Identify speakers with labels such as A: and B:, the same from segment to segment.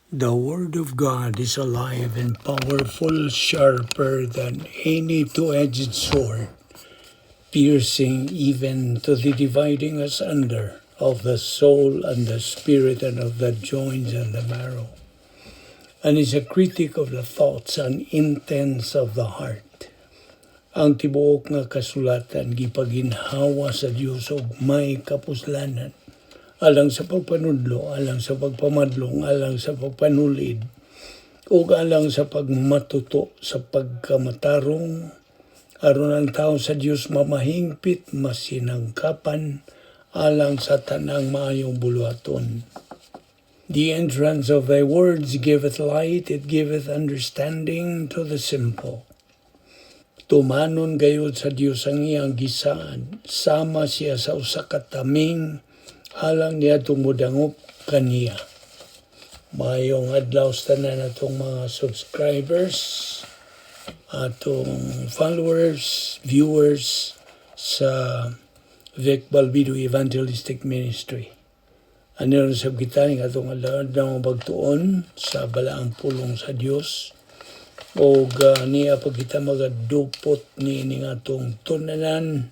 A: The Word of God is alive and powerful, sharper than any two-edged sword, piercing even to the dividing asunder of the soul and the spirit and of the joints and the marrow, and is a critic of the thoughts and intents of the heart. Ang tibuok nga kasulatan gipaginhawa sa Dios og may kapuslanan alang sa pagpanudlo, alang sa pagpamadlong, alang sa pagpanulid, ug alang sa pagmatuto sa pagkamatarong, aron ang tao sa Dios mamahingpit, masinangkapan alang sa tanang maayong buluhaton. The entrance of thy words giveth light, it giveth understanding to the simple. Tumanon gayud sa Dios ang iyang gisaad, sama siya sa usa ka taming alang niadtong modangop kaniya. Maayong adlaw sa tanan atong mga subscribers, atong followers, viewers sa Vic Balbido Evangelistic Ministry. Ano sa kita ning atong adlaw pagtuon sa balaang pulong sa Dios o niya pag kita magadupot ni ning atong tun-anan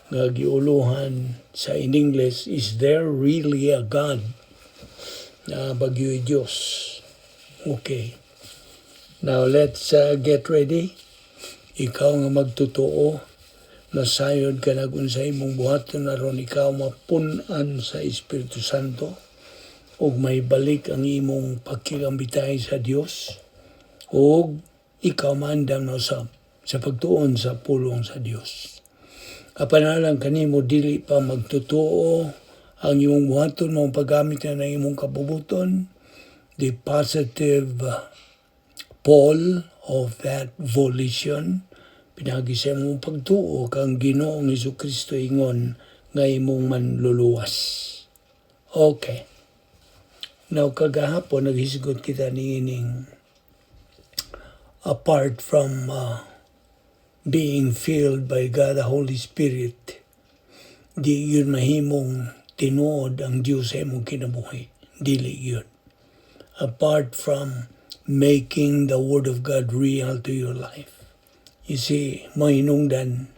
A: nga giuluhan sa in English, "Is there really a God?" Naa ba gyoy Dios? Okay. Now let's get ready. Ikaw nga magtotoo, nasayod ka na kung sa imong buhaton aron ikaw mapun-an sa Espiritu Santo ug may balik ang imong pagkikambitay sa Dios ug ikaw maandam na usab sa pagtuon sa pulong sa Dios. Apan alang kanimo dili pa magtotoo, ang imong buhaton mo paggamit na ng imong kabubuton, the positive pole of that volition, pinagi sa imong pagtuo kang Ginoong Kristo ingon nga imong manluluwas. Okay. Now kagahapon naghisgot kita niining apart from being filled by God the Holy Spirit, di gyud mahimong tinuod ang Dios sa imong kinabuhi. Dili gyud. Apart from making the Word of God real to your life. You see, mahinungdan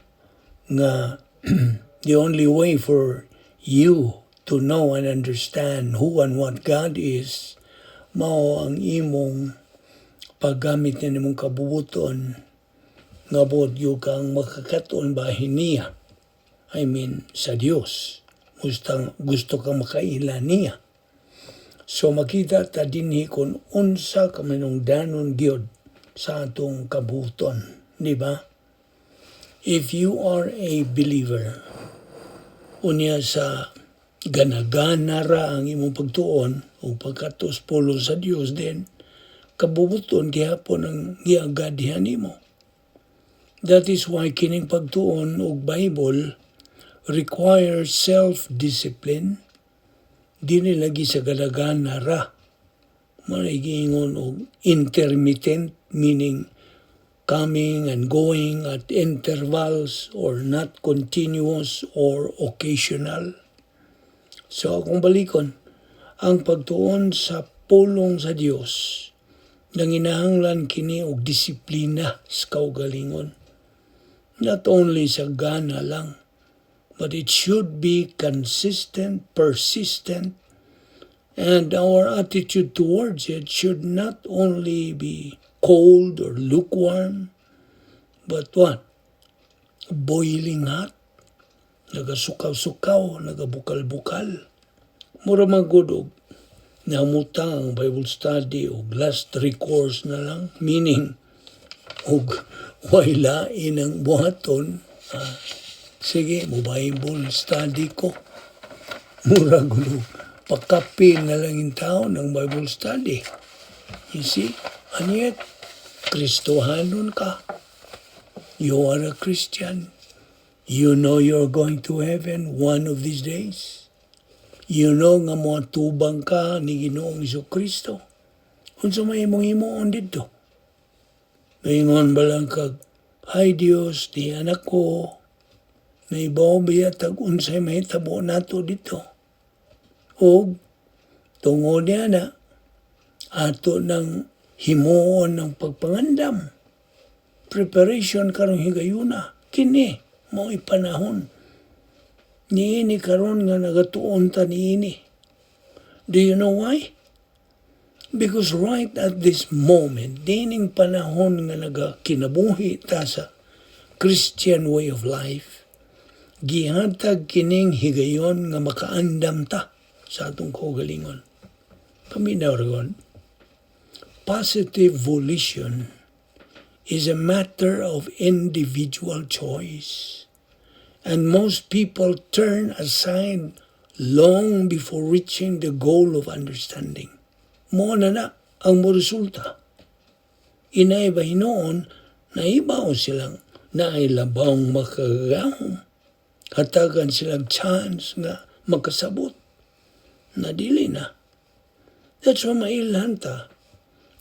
A: nga the only way for you to know and understand who and what God is, mao ang imong paggamit ni imong kabubuton nga buot gyud kang makakaton bahin niya. I mean, sa Dios. Gusto, gusto kang makaila niya. So makita ta dinhi kung unsa kamanungdanon gyud sa atong kabuton, di ba? If you are a believer, unya sa ganagana ra ang imong pagtuon o pagkatos pulong sa Dios, then kabubuton gihapon ang giagad diha nimo. That is why kining pagtuon og Bible requires self-discipline. Dili lagi sa ganagana ra. May giingon og intermittent, meaning coming and going at intervals or not continuous or occasional. So kung balikon, ang pagtuon sa pulong sa Dios nanginahanglan kini og disiplina sa kaugalingon. Not only sa gana lang, but it should be consistent, persistent, and our attitude towards it should not only be cold or lukewarm, but what? Boiling hot. Nagasukaw-sukaw, nagabukal-bukal. Mura man gud og namutang ang Bible study og last recourse na lang, meaning og way lain ang buhaton, ah, sige, mo Bible study ko. Mura gulo, pakape na lang yung tao ng Bible study. You see? And yet, Kristohanon ka. You are a Christian. You know you're going to heaven one of these days. You know nga moatubang ka ni Ginoong Kristo. Unsa may imong himuon didto? Maingon ba lang kag, "Ay Dios, di anak ko, nahibaw biya tag unsay mahitabo nato didto?" Og tungod niya na, Ato nang himuon ng pagpangandam. Preparation karong higayuna. Kini mao'y panahon. Niini karon nga nagatuon ta niini. Do you know why? Because right at this moment, dining panahon nga nagakinabuhi ta sa Christian way of life, gihatag kining higayon nga makaandam ta sa atong kaugalingon. Paminaw ron, positive volition is a matter of individual choice. And most people turn aside long before reaching the goal of understanding. Mao na na ang mo resulta. Inay ba hinoon, naibaw silang naay labawng makagagahom. Hatagan silang chance nga makasabot. Na dili na. That's why mailhan ta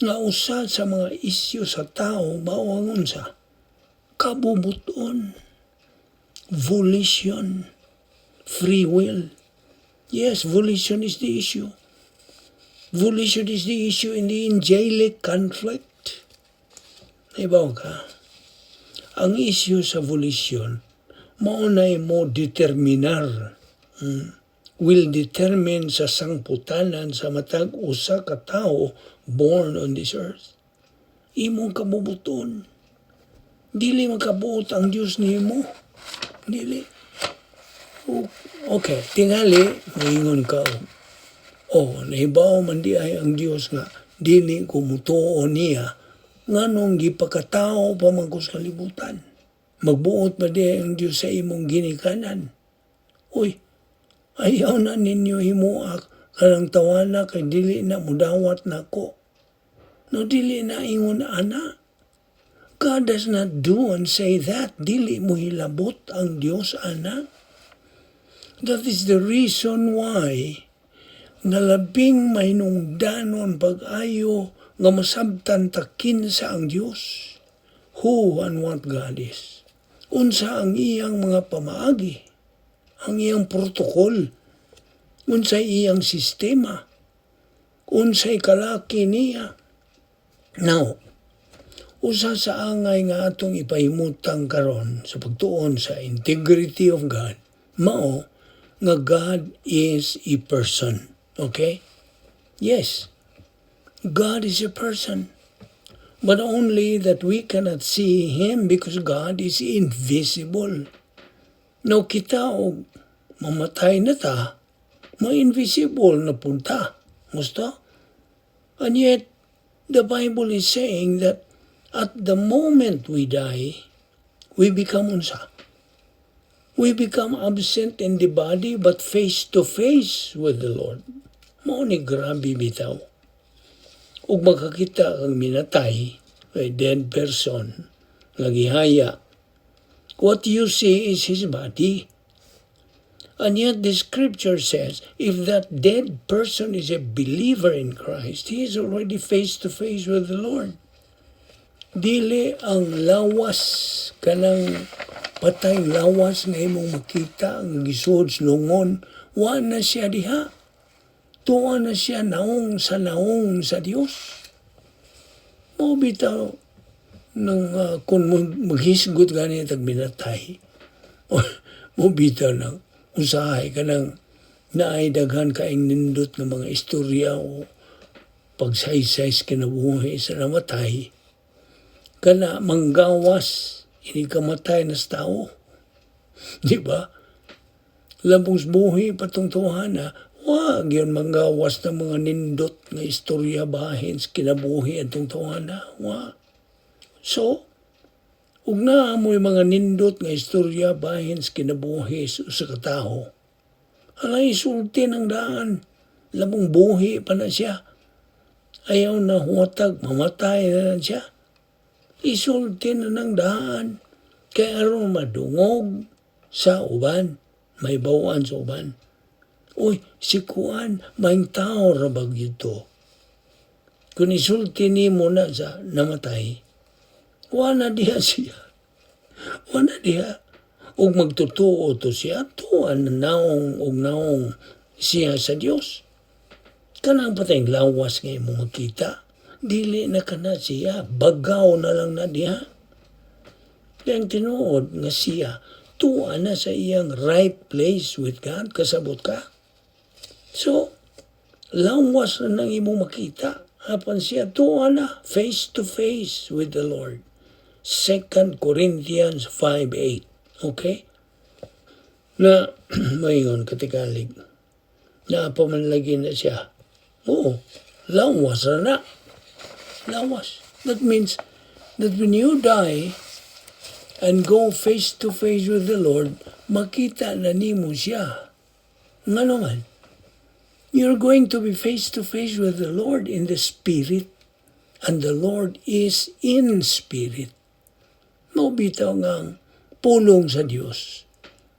A: nga usa sa mga isyu sa tao mao ang unsa? Kabubuton. Volition. Free will. Yes, volition is the issue. Volition is the issue in the angelic conflict. Naibaw ka? Ang issue sa volition, mao na mo determinar, will determine sa sangputanan sa matag usa ka tawo born on this earth. Imong kabubuton. Dili makabuot ang Dios nimo. Dili. Okay, tingali, moingon ka, "Oh, nahibaw man di ay ang Dios nga dili ko mutuo niya, nganong gipakatao pa man ko sa kalibutan? Magbuot ba di ay ang Dios sa imong ginikanan?" Uy, ayaw na ninyo himoa kanang tawana kay dili na mudawat nako. No, dili na ingon ana. God does not do and say that. Dili mo hilabot ang Dios ana. That is the reason why nga labing mahinungdanon pag-ayo nga masabtan ta kinsa ang Dios. Who and what God is. Unsa ang iyang mga pamaagi, ang iyang protocol, unsa iyang sistema, unsay kalaki niya. Now, usa sa angay nga atong ipahimutang karon sa pagtuon sa integrity of God, mao nga God is a person. Okay? Yes. God is a person. But only that we cannot see Him because God is invisible. No, kita og mamatay na ta, ma-invisible na pud ta. Gusto? And yet, the Bible is saying that at the moment we die, we become unsa? We become absent in the body but face to face with the Lord. Mao ni grabe bitaw. Ug makakita kang minatay, a dead person, nga gihaya, what you see is his body. And yet the scripture says, if that dead person is a believer in Christ, he is already face to face with the Lord. Dili ang lawas, kanang patay lawas nga imong makita ang gisuod sa lungon, wa na siya diha. Tuwa na siya naong sa naong sa Dios. Mao bitaw nang kung maghisgot gani tag minatay, mo bitaw nang usahay kanang naay daghan kaing nindot nga mga istorya o pagsaysay sa kinabuhi sa namatay, kana manggawas ini kamatay na sa tao. Di ba? Labong buhi patong tawhana, wa gyud manggawas ng mga nindot nga istorya bahin sa kinabuhi atong tawhana. Wa. So, ug naa mo'y mga nindot nga istorya bahin sa kinabuhi sa usa ka tawo, alay, isulti ng daan. Labong buhi pa na siya. Ayaw na huwatag, mamatay na na siya. Isulti na ng daan. Kay aron madungog sa uban, may bawaan sa uban. "Uy, si Kuan, may tao ra ba to?" Kung isulti nimo na sa namatay, wala diha siya. Wala diha. Ug magtotoo to siya, tuwa na naong og naong siya sa Dios. Kanang patayng lawas nga imong makita, dili na kana siya, bagaw na lang na diha. Kaya ang tinuod nga siya, tuwa na sa iyang right place with God, kasabot ka? So, lawas na nang imong makita, apan siya tuwa na face to face with the Lord. 2 Corinthians 5:8. Okay? Na, mayon katikalig. Naa pa man lagi na siya. Oo, lawas na na. Lawas. That means that when you die and go face to face with the Lord, makita na nimo siya. Ngano man? You're going to be face to face with the Lord in the Spirit, and the Lord is in Spirit. Mao bitaw nga ang pulong sa Dios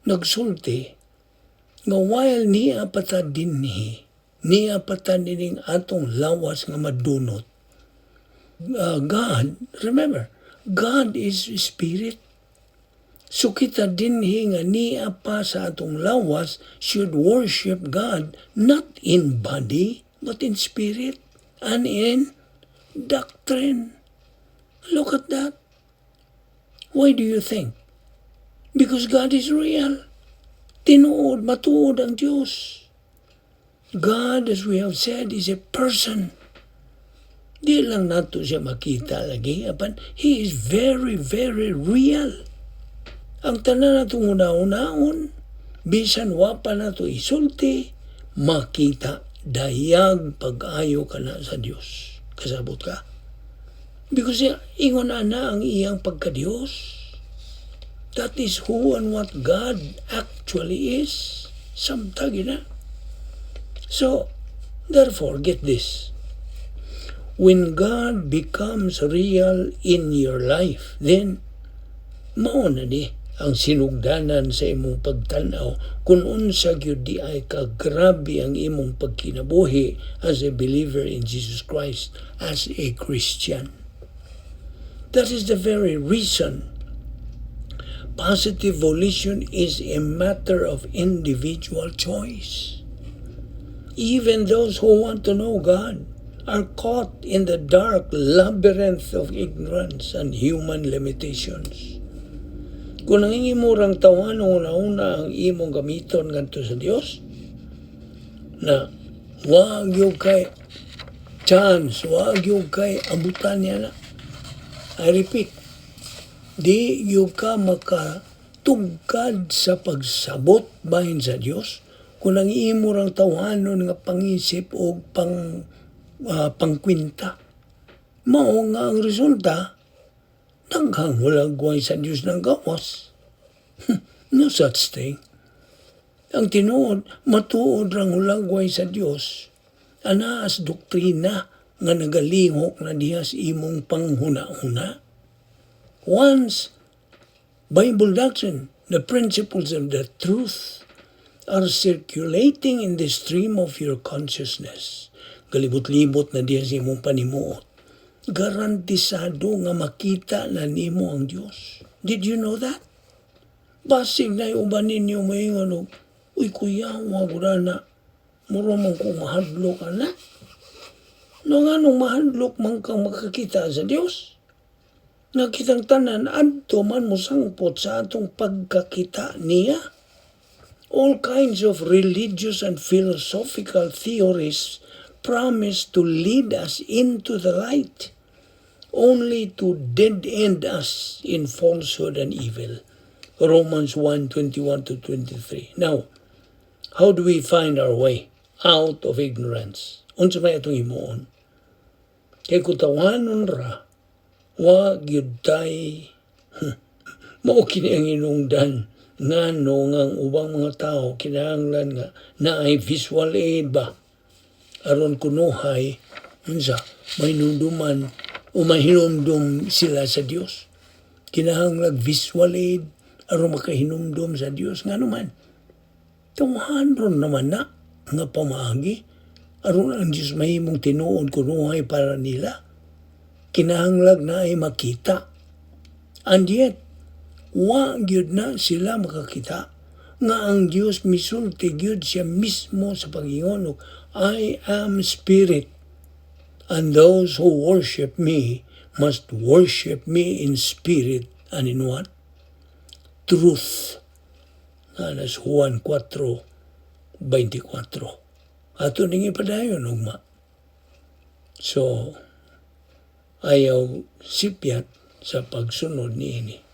A: nagsulti nga while niya pa ta dinhi, niya pa ta nining atong lawas nga madunot. God, remember, God is Spirit. So kita dinhi nga niya pa sa atong lawas should worship God not in body but in spirit and in doctrine. Look at that. Why do you think? Because God is real. Tinuod, matuod ang Diyos. God, as we have said, is a person. Di lang nato siya makita lagi, apan He is very, very real. Ang tanan natong una-unaon, bisan wa pa nato isulti, makita dayag pag-ayo ka na sa Dios. Kasabot ka? Because ingon ana ang iyang pagka-Dios. That is who and what God actually is. Samtag na. So, therefore, get this. When God becomes real in your life, then, mao na ni ang sinugdanan sa imong pagtanaw kung unsa gyud di ay kagrabe ang imong pagkinabuhi as a believer in Jesus Christ, as a Christian. That is the very reason positive volition is a matter of individual choice. Even those who want to know God are caught in the dark labyrinth of ignorance and human limitations. Kung ang imo rang tawhanong una ang imong gamiton ngadto sa Dios, na wa gyud kay chance, wa gyud kay abutan niya na. I repeat, di gyud ka makatugkad sa pagsabot bahin sa Dios kung ang imo rang tawhanon nga pangisip o pangkwinta. Mao nga ang resulta, daghang hulagway sa Dios ng gawas. No such thing. Ang tinuod, matuod rang hulagway sa Dios. Anaas doktrina nga nagalihok na diha sa imong panghuna-huna. Once Bible doctrine, the principles of the truth, are circulating in the stream of your consciousness, galibot-libot na diha sa imong panimuot, garantisado nga makita na nimo ang Dios. Did you know that? Basig na uban ninyo moingon og, "Uy kuya, wa gud na. Mura man ko mahadlok ana." No nganong mahadlok man kang makakita sa Dios? Nga kitang tanan adto man mosangpot sa atong pagkakita niya. All kinds of religious and philosophical theories promise to lead us into the light, only to dead end us in falsehood and evil. Romans 1:21 to 23. Now, how do we find our way out of ignorance? Unsa may atong himuon? Kay kung tawhanon ra, wa gyud tay mao kini ang hinungdan ngano nga ang ubang mga tao kinahanglan nga naay visual aid ba aron kunuhay unsa mahinumduman o mahinumdum sila sa Dios. Kinahanglan visual aid aron makahinumdum sa Dios. Ngano man? Tawhanon naman na nga pamaagi aron ang Dios mahimong tinuod kunuhay para nila. Kinahanglan na ay makita. And yet, wa gyud na sila makakita nga ang Dios misulti gyud siya mismo sa pag-ingon og, "I am spirit, and those who worship me must worship me in spirit and in" what? "Truth." Anas Juan 4:24. Ato ning ipadayon ugma. So, ayaw sipyat sa pagsunod niini.